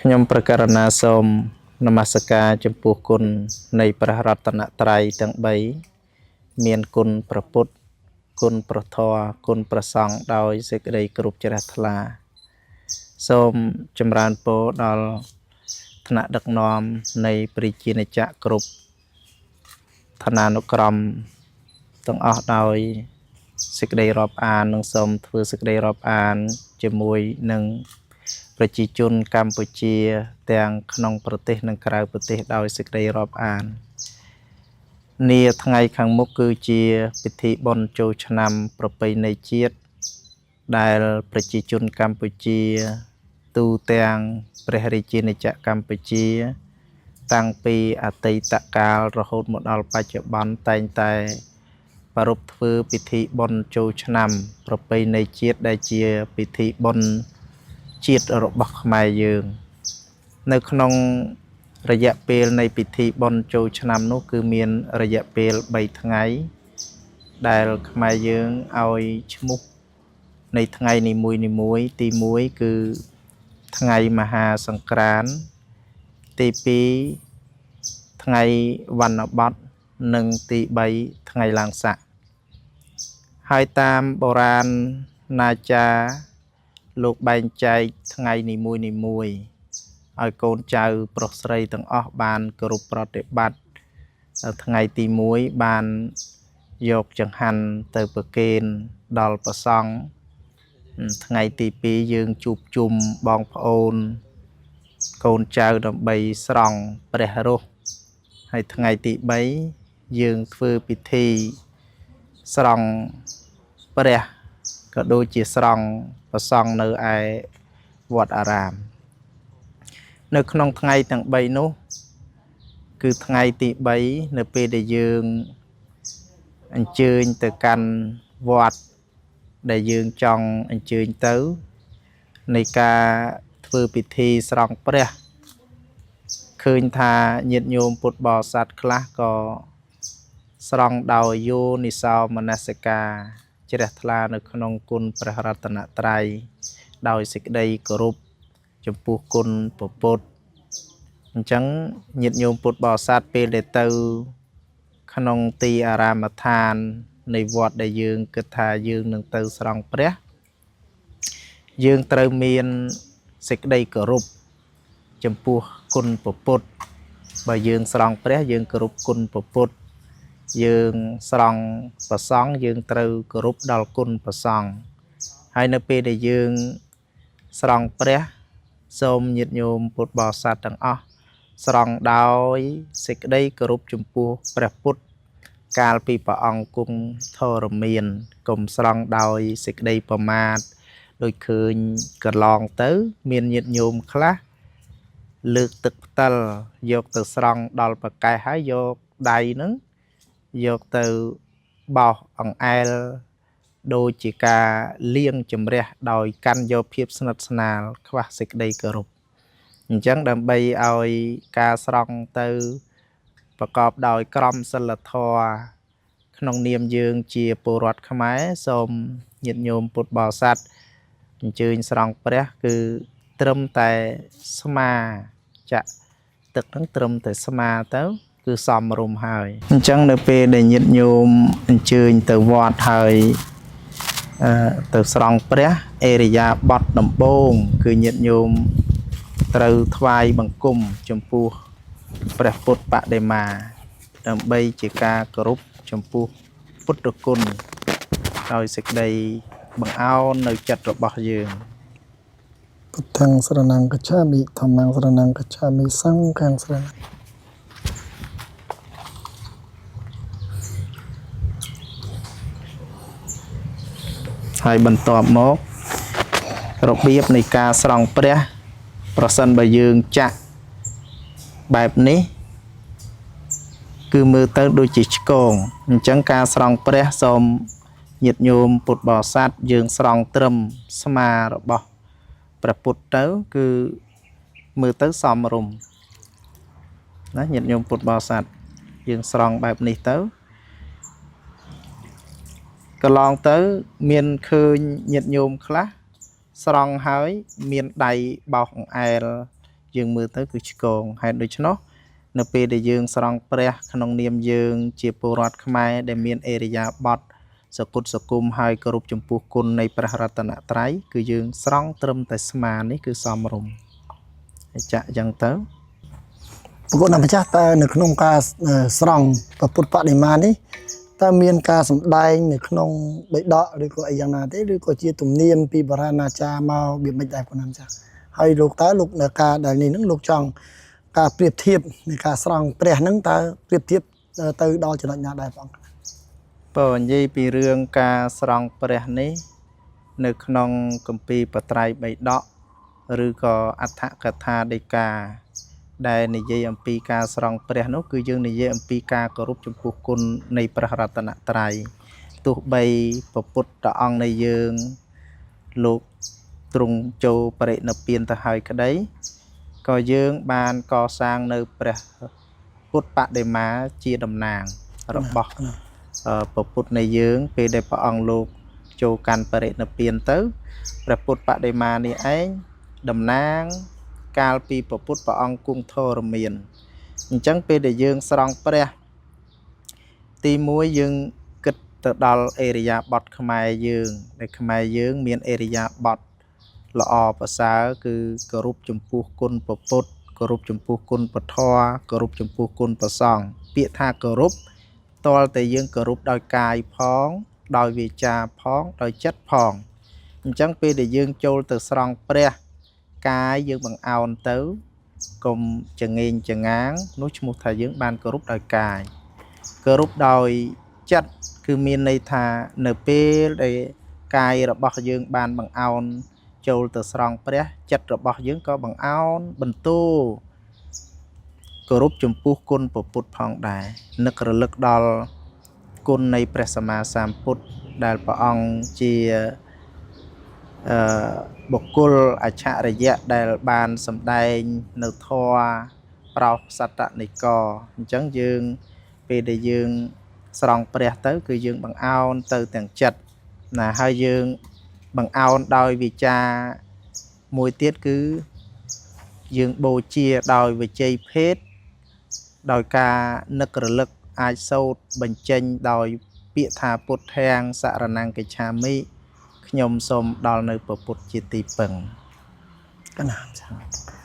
ខ្ញុំប្រកាសណាសូមនមស្ការចំពោះគុណនៃព្រះរតនត្រ័យទាំង3មានគុណព្រះពុទ្ធគុណព្រះធម៌គុណព្រះសង្ឃដោយសេចក្តីគោរពជ្រះថ្លាសូមចម្រើនពរដល់ថ្នាក់ដឹកនាំនៃព្រះរាជាណាចក្រគ្រប់ឋានានុក្រមទាំងអស់ដោយសេចក្តីរាប់អាននិងសូមធ្វើសេចក្តីរាប់អានជាមួយនឹងប្រជាជនកម្ពុជាទាំងក្នុងប្រទេសនិងក្រៅប្រទេសដោយសេចក្តីរាប់អាននាថ្ងៃខាងមុខគឺជាពិធីបុណ្យចូលឆ្នាំប្រពៃណីជាតិដែលប្រជាជនកម្ពុជាទូទាំងព្រះរាជាណាចក្រកម្ពុជាតាំងពីអតីតកាលរហូតមកដល់បច្ចុប្បន្នតែងតែប្រារព្ធធ្វើពិធីបុណ្យចូលឆ្នាំប្រពៃណីជាតិដែលជាពិធីបុណ្យជាតិរបស់ខ្មែរយើងនៅក្នុងរយៈពេលនៃពិធីបុណ្យចូលឆ្នាំនោះគឺមានរយៈពេល3ថ្ងៃដែលខ្មែរយើងឲ្យឈ្មោះនៃថ្ងៃនីមួយៗទី1គឺថ្ងៃមហាសង្ក្រាន្តទី2ថ្ងៃវណ្ណបត្រនិងទី3ថ្ងៃឡើងស័កហើយតាមបុរាណណាចារលោកបែងចែកថ្ងៃនីមួយៗឲ្យកូនចៅប្រុសស្រីទាំងអស់បានគោរពប្រតិបត្តិថ្ងៃទី1បានយកចង្ហាន់ទៅប្រគេនដល់ព្រះសង្ឃថ្ងៃទី2យើងជួបជុំបងប្អូនកូនចៅដើម្បីស្រង់ព្រះរស់ហើយថ្ងៃទី3យើងធ្វើពិធីស្រង់ព្រះក៏ដូចជាស្រង់ព្រះសង្ឃនៅឯវត្តអារាមនៅក្នុងថ្ងៃទាំង3នោះគឺថ្ងៃទី3នៅពេលដែលយើងអញ្ជើញទៅកាន់វត្តដែលយើងចង់អញ្ជើញទៅនៃការធ្វើពិធីស្រង់ព្រះឃើញថាញាតិញោមពុទ្ធបរិស័ទខ្លះក៏ស្រង់ដោយយោនិសោមនសិការជ្រះថ្លានៅក្នុងគុណព្រះរតនត្រ័យដោយសេចក្តីគោរពចំពោះគុណព្រះពុទ្ធអញ្ចឹងញាតិញោមពុទ្ធបរិស័ទពេលដែលទៅក្នុងទីអារាមដ្ឋាននៃវត្តដែលយើងគិតថាយើងនឹងទៅស្រង់ព្រះយើងត្រូវមានសេចក្តីគោរពចំពោះគុណព្រះពុទ្ធបើយើងស្រង់ព្រះយើងគោរពគុណព្រះពុទ្ធយើងស្រង់ព្រះសង្ឃយើងត្រូវគោរពដល់គុណព្រះសង្ឃហើយនៅពេលដែលយើងស្រង់ព្រះសូមញាតិញោមពុទ្ធបរិស័ទទាំងអស់ស្រង់ដោយសេចក្តីគោរពចំពោះព្រះពុទ្ធកាលពីព្រះអង្គគង់ធរមានកុំស្រង់ដោយសេចក្តីប្រមាទដោយឃើញកន្លងទៅមានញាតិញោមខ្លះលើកទឹកផ្តិលយកទៅស្រង់ដល់ប្រកេះហើយយកដៃនឹងយកទៅបោសអង្អែលដូចជាការលាងជម្រះដោយកាន់យកភាពស្និទ្ធស្នាលខ្វះសេចក្តីគោរពអញ្ចឹងដើម្បីឲ្យការស្រង់ទៅប្រកបដោយក្រមសីលធម៌ក្នុងនាមយើងជាពលរដ្ឋខ្មែរសូមញាតិញោមពុទ្ធបរិស័ទអញ្ជើញស្រង់ព្រះគឺត្រឹមតែស្មាចាក់ទឹកហ្នឹងត្រឹមតែស្មាទៅគឺសមរម្យហើយអញ្ចឹងនៅពេលដែលញាតិញោមអញ្ជើញទៅវត្តហើយទៅស្រង់ព្រះអេរិយាបថដំបូងគឺញាតិញោមត្រូវថ្វាយបង្គំចំពោះព្រះពុទ្ធបដិមាដើម្បីជាការគោរពចំពោះពុទ្ធគុណដោយសេចក្តីបង្អោននៅចិត្តរបស់យើង ពុទ្ធាំសរណង្គច្ឆាមិធម្មងសរណង្គច្ឆាមិសង្ឃំសរណង្ហើយបន្ទាប់មករបៀបនៃការស្រង់ព្រះប្រសិនបើយើងចាក់បែបនេះគឺមើលទៅដូចជាឆ្កងអញ្ចឹងការស្រង់ព្រះសូមញាតិញោមពុទ្ធបរិស័ទយើងស្រង់ត្រឹមស្មារបស់ព្រះពុទ្ធទៅគឺមើលទៅសមរម្យណាញាតិញោមពុទ្ធបរិស័ទយើងស្រង់បែបនេះទៅកន្លងទៅមានឃើញញាតិញោមខ្លះស្រង់ហើយមានដៃបោសអង្អែល យើងមើលទៅគឺឆ្គងហេតុដូច្នោះនៅពេលដែលយើងស្រង់ព្រះក្នុងនាមយើងជាពលរដ្ឋខ្មែរដែលមានឥរិយាបថសគុតសគុំហើយគោរពចំពោះគុណនៃព្រះរតនត្រ័យគឺយើងស្រង់ត្រឹមតែស្មានេះគឺសមរម្យហើយចាក់អញ្ចឹងទៅ ប្រគុណម្ចាស់តើនៅក្នុងការស្រង់ព្រះពុទ្ធបដិមានេះតើមានការសម្ដែងនៅក្នុងបិដកឬក៏អីយ៉ាងណាទេឬក៏ជាទំនៀមពីបុរាណាចារ្យមកវាមិនដែរប្រគុណម្ចាស់ហើយលោកតើលោកនៅការដែលនេះនឹងលោកចង់ការប្រៀបធៀបនៃការស្រង់ព្រះហ្នឹងតើប្រៀបធៀបទៅដល់ចំណុចណាដែរព្រះអង្គ បើនិយាយពីរឿងការស្រង់ព្រះនេះ នៅក្នុងគម្ពីរបត្រៃបិដកឬក៏អដ្ឋកថាដីកាដែលនិយាយអំពីការស្រង់ព្រះនោះគឺយើងនិយាយអំពីការគោរពចំពោះគុណនៃព្រះរតនត្រ័យទោះបីព្រះពុទ្ធអង្គនៃយើងលោកទ្រង់ចូលបរិនិព្វានទៅហើយក្តីក៏យើងបានកសាងនៅព្រះពុទ្ធបដិមាជាតំណាងរបស់ ព្រះពុទ្ធនៃយើង ពេលដែលព្រះអង្គលោកចូលកាន់បរិនិព្វានទៅព្រះពុទ្ធបដិមានេះឯងតំណាងកាលពីព្រះពុទ្ធព្រះអង្គគង់ធរមានអញ្ចឹងពេលដែលយើងស្រង់ព្រះទី1យើងគិតទៅដល់ឥរិយាបថខ្មែរយើងដែលខ្មែរយើងមានឥរិយាបថល្អប្រសើរគឺគោរពចំពោះគុណព្រះពុទ្ធគោរពចំពោះគុណព្រះធម៌គោរពចំពោះគុណព្រះសង្ឃពាក្យថាគោរពទាល់តែយើងគោរពដោយកាយផងដោយវាចាផងដោយចិត្តផងអញ្ចឹងពេលដែលយើងចូលទៅស្រង់ព្រះកាយយើងបង្អោនទៅកុំចងេងចងាងនោះឈ្មោះថាយើងបានគោរពដោយកាយគោរពដោយចិត្តគឺមានន័យថានៅពេលដែលកាយរបស់យើងបានបង្អោនចូលទៅស្រង់ព្រះចិត្តរបស់យើងក៏បង្អោនបន្ទូលគោរពចំពោះគុណព្រះពុទ្ធផងដែរនឹករលឹកដល់គុណនៃព្រះសម្មាសម្ពុទ្ធដែលព្រះអង្គជាបុគ្គលអច្ឆរិយៈដែលបានសម្ដែងនៅធម៌ប្រោសសត្តនិករអញ្ចឹងយើងពេលដែលយើងស្រង់ព្រះទៅគឺយើងបង្អោនទៅទាំងចិត្តណាហើយយើងបង្អោនដោយវិចារមួយទៀតគឺយើងបូជាដោយវិជ័យភេទដោយការនឹករលឹកអាចសូត្របញ្ចេញដោយពាក្យថាពុទ្ធាំងសរណង្កិច្ឆាមិខ្ញុំសូមដល់នៅព្រះពុទ្ធជាទីពឹង កណាម្ចាស់